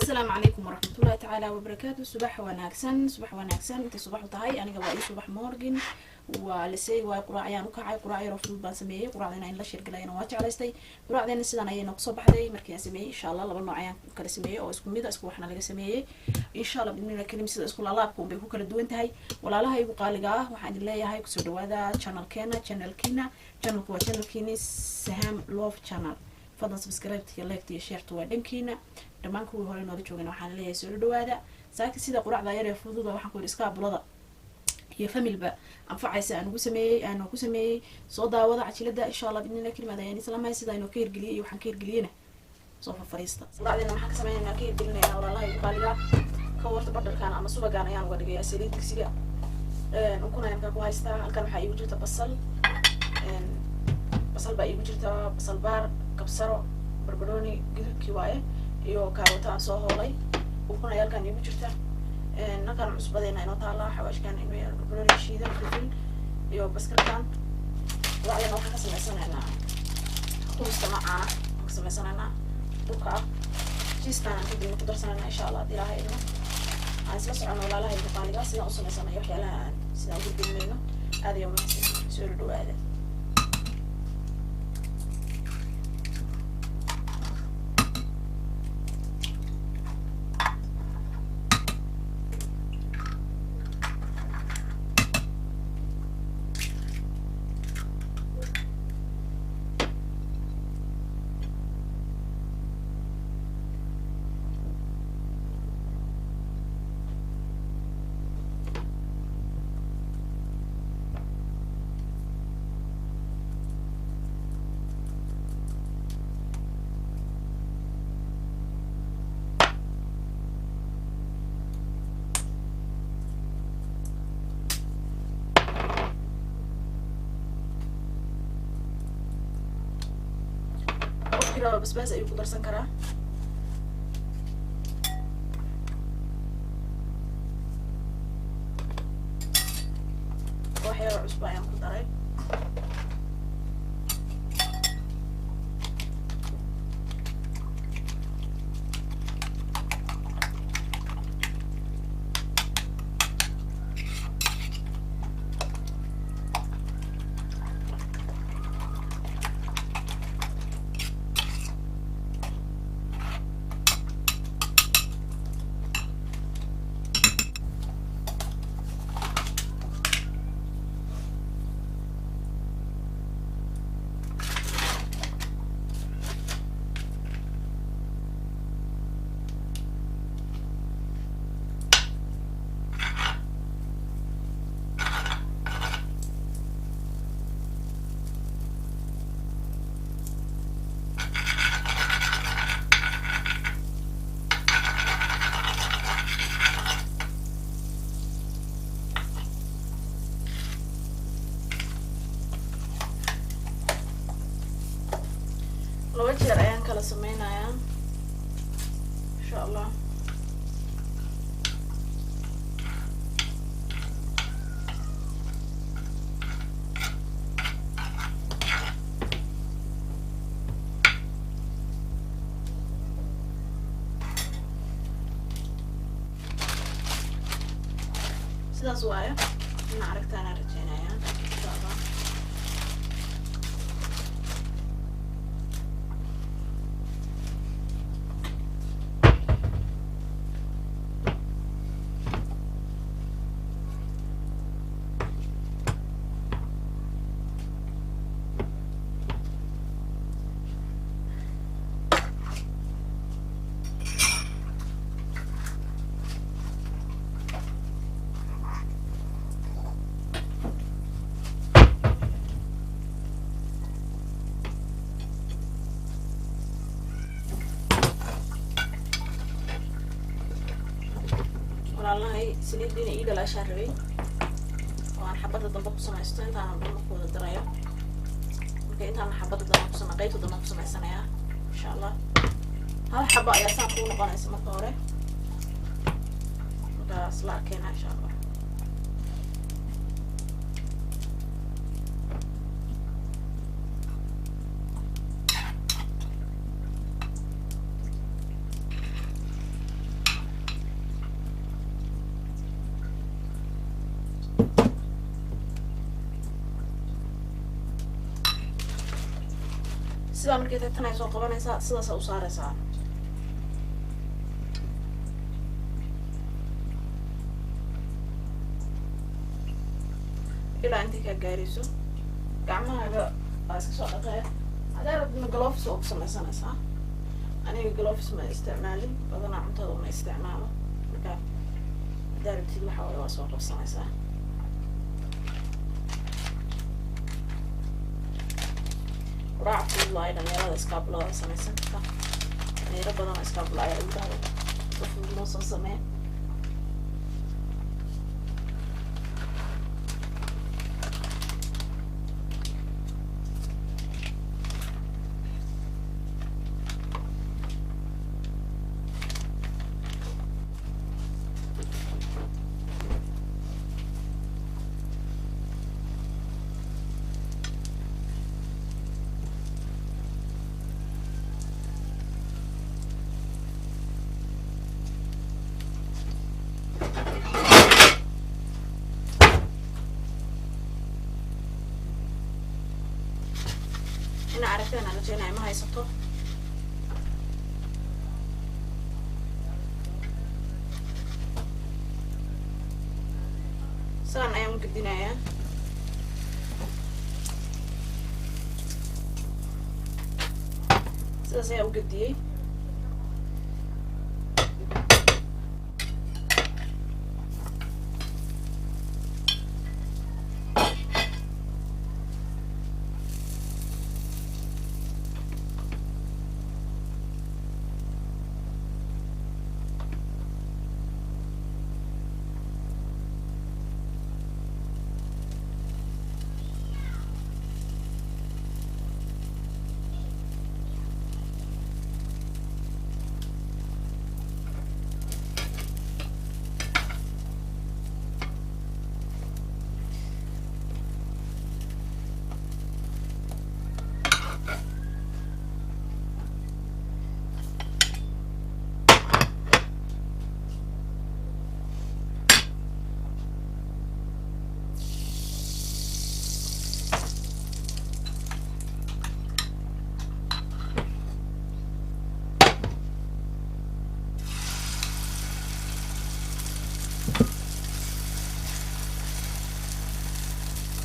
Asalaamu calaykum waraxmatullahi tacaala wabarakaatu. Subax wanaagsan, subax wanaagsan. Intay subax u tahay aniga waa ii subax morning. Waa lisey waay, quraac ayaan u kacay. Quraac yaroo fudud baan sameeyey. Quraacdana in la share galayana waa jeclaystay. Quraacdeena sidan ayay noogu soo baxday markii aan sameeyey. Insha Allah laba nooc ayaan kala sameeyey oo isku mid a, isku waxna laga sameeyey, insha Allah bidnillahi karim. Sida isku laalaabka unbay ku kala duwan tahay. Walaalaha igu qaaliga ah, waxaan idin leeyahay kusoo dhawaada channelkeena, channelkiina. Channelku waa channelkiini, Saham Love Channel. Fadlan subscribe iyo like iyo shareta waa dhankiina. Dhammaan kuwii hore noola joogana waxaan leeyahay soo dhawaada. Saaki sida quraacda yar ee fududa, waxaan ku yidhi iskaabulada iyo familba anfacaysa aan ugu sameeyey, aan ku sameeyey. Soo daawada cajilada, insha Allah bidnillahi kalimaad ayaan islaamahay. Sida aynu ka hirgeliyey iyo waxaan ka hirgeliyena soo fafariista. Quraacdeena maxaan ka sameynayna, ka hirgelinayna, walaalaha igu qaaliga? Ka warta butterkan ama subagaan ayaan uga dhigayaa saliid digsiga. Ukun ayaan kaa ku haystaa. Halkan waxaa iigu jirta basal, basal baa iigu jirta, basal baar, kabsaro, barbaroni gaduudkii waaye iyo kaarooto aan soo hoolay. Ukun ayaa halkan iigu jirta. Halkan cusbadeena inoo taala, xawaashkan inoo yaalo, barbaroni shiidan, filfil iyo baskarkan. Quraacdeena waxaan ka sameysanaynaa khubista noocaana aan ka sameysanaynaa, dhulka ah. Cheesekan aan kadibna ku darsanaynaa, insha Allah, haddii Ilaahay idmo. Aan isla socono, walaalaha igu qaaliga, sidaan u sameysanayo waxyaalaha aan sidaan u gurgurinayno. Aad ayaa umahadsan, soo dhawaada. Qofkii raba basbaas ayuu ku darsan karaa. Wax yaroo cusbo ayaan ku daray. Laba jeer ayaan kala sameynayaa, insha Allah. Sidaas waayo, ina aragtaanaan rajeynayaa, insha Allah. Walaalahay, saliidiina ii dhalaashaan rabay oo aan xabadda dambe ku samaysto. Intaanan dhanba ku wada darayo marka, intaana xabadda dambe kusama, qaybta dambe ku samaysanayaa, insha Allah. Hal xabo ayaa saan kuu noqonaysa marka hore, markaas la arkeena, insha Allah. Sidaa markay tahay tan ay soo qabanaysaa, sidaasaa u saaraysaa. Ilaa intay kaa gaarayso gacmahaaga waa iska soo dhaqee. Hadaa rabdina gloves oo ku samaysanaysaa. Aniga gloves ma isticmaalin badanaa, cuntada uma isticmaalo. Marka haddaa rabtid waxa waye waa soo qabsanaysaa. Quraac fudud waayo, dhalinyarada iskaabulada samaysan karta. Dhalinyaro badan oo iskaabula ayaa ugu dhahday cunto fudud loo soo sameeya. Ina aragteen aan rajeynaya, ma haysato. Saan ayaan u gedinayaa. Sidaas ayaa u gediyey.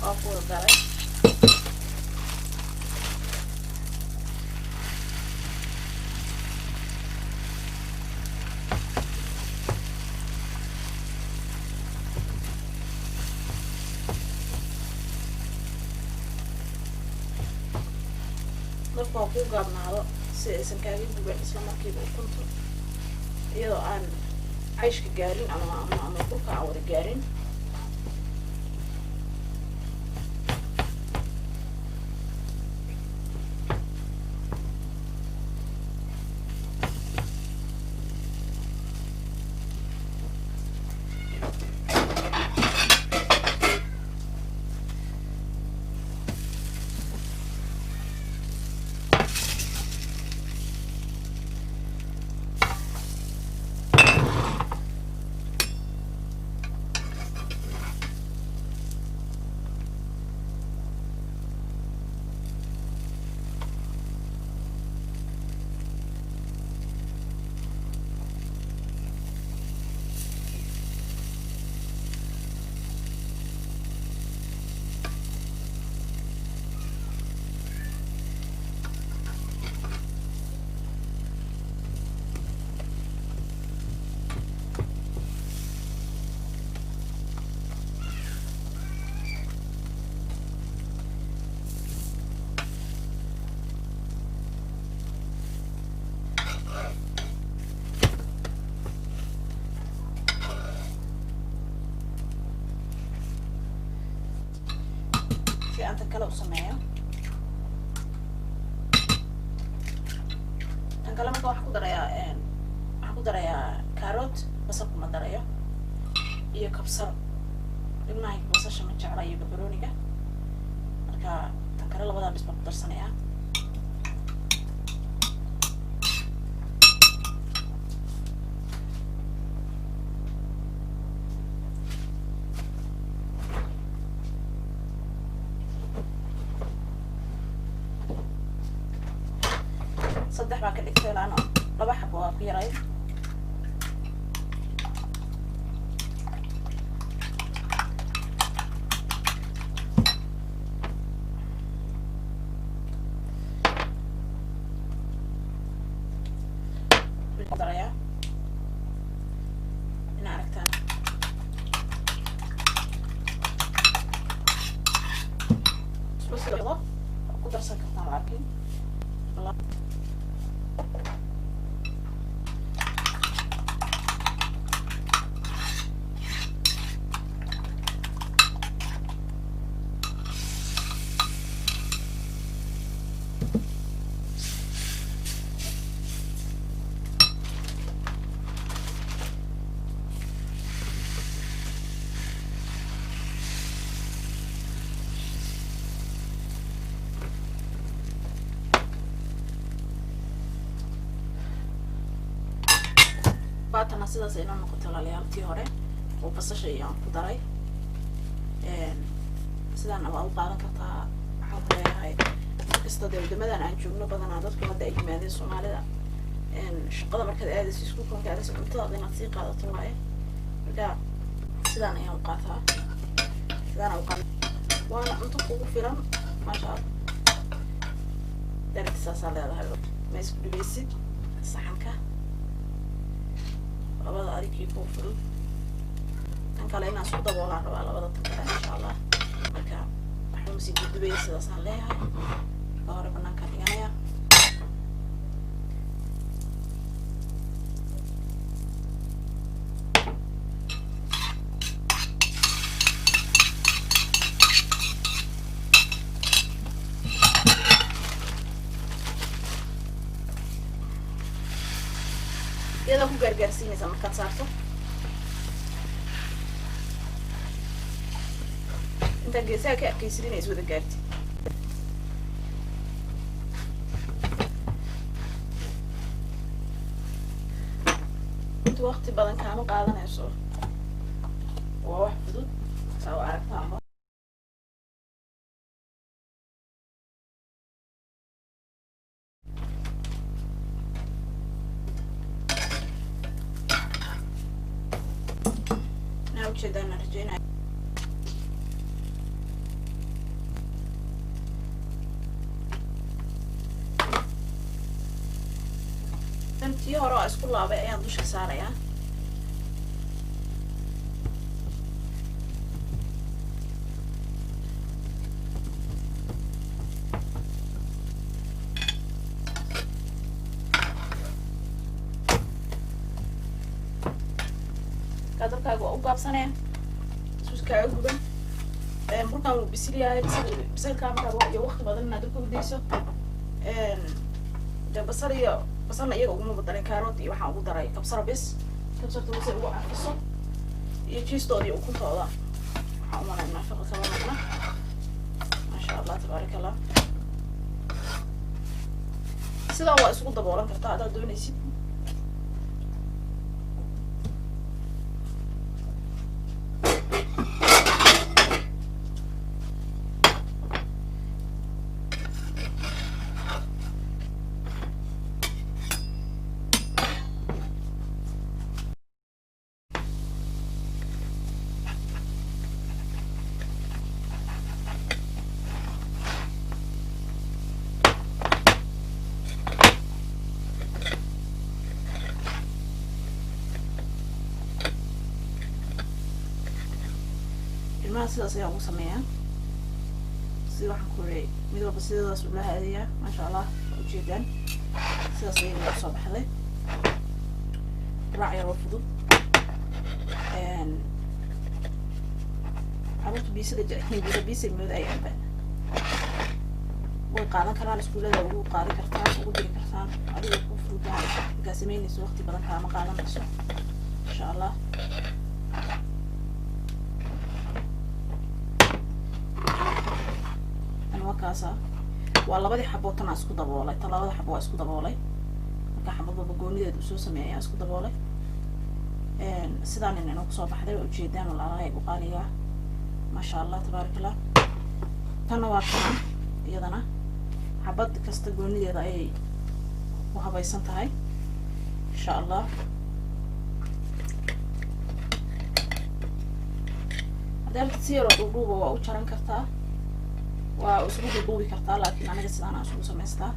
Waa ku wada daray. Dabka waa kuu gaabnaado si aysan kaaga guban isla markiiba ukuntu, iyadoo aan cayshka gaarin ama burka aan wada gaarin. Si aan tan kale u sameeyo, tan kale marka waxaan ku darayaa carrot, basal kuma darayo, iyo kabsar. Ilmaha basasha ma jecla iyo barbarooniga. Marka tan kale labadaa bis baan ku darsanayaa. Saddex baan ka dhigtay laano laba xabo waa ku yaray. Darayaa ina aragtaan. Isku ku darsan kartaan, la arkin. Baatana sidaas inoo noqoto, walaalayaal. Tii hore oo basasha iyo aan ku daray sidaana waa u qaadan kartaa. Waxaan ku leeyahay, markasta dee wadamadan aan joogno badanaa dadku hadda ay yimaadeen Soomaalida, shaqada markaad aadayso, iskuulka markaad aadayso, cuntadaada inaad sii qaadato waaye. Marka sidaan ayaan u qaataa, sidaan u qaata, waana cunto kugu filan, maasha Allah. Daragta saasaa leedahay, ma isku dhibeysid saxanka labada adigkii kuu fudud. Tan kale inaan isku daboolaan rabaa labada tan kale, insha Allah. Marka waxba masii gudubaya, sidaasaan leeyahay. Marka hore banaankaan dhiganaya. Iyadaa ku gaargaarsiinaysaa markaad saarto. Intaa geesaha ka arkaysid inay iswada gaartid. Inta waqti badan kaama qaadanayso, waa wax fudud saa u aragtaanba. Naa ujeedaan rajeynaya. Tan tii hore oo isku laabay ayaan dusha saarayaa. Markaa dabkaaga waa u gaabsanaya sus kaaga guban. Burkan wuu bisil yahay, bisilkaa markaa iyo waqti badan inaad dabka udayso. De basal iyo basalna iyaga uguma badarin, carrot iyo waxaan ugu daray kabsar bis, kabsarta wase ugu carfiso, iyo jiistooda iyo ukuntooda. Waxaan umalay naafaqa kama maqna, maasha Allah, tabaaraka Allah. Sidaa waa isugu daboolan kartaa haddaad doonaysid. Ilmaha sidaas ayaa ugu sameeyaa. Sida waxaan ku oreyay, mid walba sidadaas ula haadayaa, maasha Allah. Waa ujeedaan, sidaas ayay nagu soo baxday. Raac yaroo fudud. Caruurta biisada jecel, biisa moodayaanba, way qaadan karaan. Iskuullada ugu qaadi kartaan, ugu diri kartaan. Adiga ku fududahay markaa sameynayso, waqti badan kaama qaadanayso, insha Allah. Tan waa kaasa, waa labadii xaboo tan aan isku daboolay. Tan labada xabo waa isku daboolay. Marka xabad walba goonideed usoo sameeyay ayaan isku daboolay. Sidaan inoo kusoo baxday, waa ujeedaan, walaalahay u qaaligaa, maasha Allah, tabaaraka Allah. Tanna waa kana, iyadana xabad kasta goonideeda ayay U habaysan tahay, insha Allah. Hadii rabtid si yaroo dhuudhuuba waa u jaran kartaa, waa isugu duuduubi kartaa, laakiin aniga sidaan aan isugu samaystaa.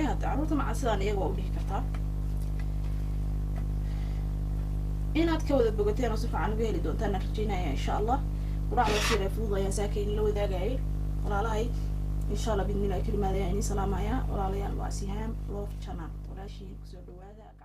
Hadda carruurta macaa sidaan iyaga waa u dhihi kartaa. Inaad ka wada bogateen oo si fiican uga heli doontaan aan rajeynaya, insha Allah. Quraacda sida fudud ayaan saakayn la wadaagayay walaalahay, insha Allah. Bidnillahi kalimaad ayaan idin salaamaya, walaalayaal. Waa Sihaam Love Channel, walaashiin. Kusoo dhawaada.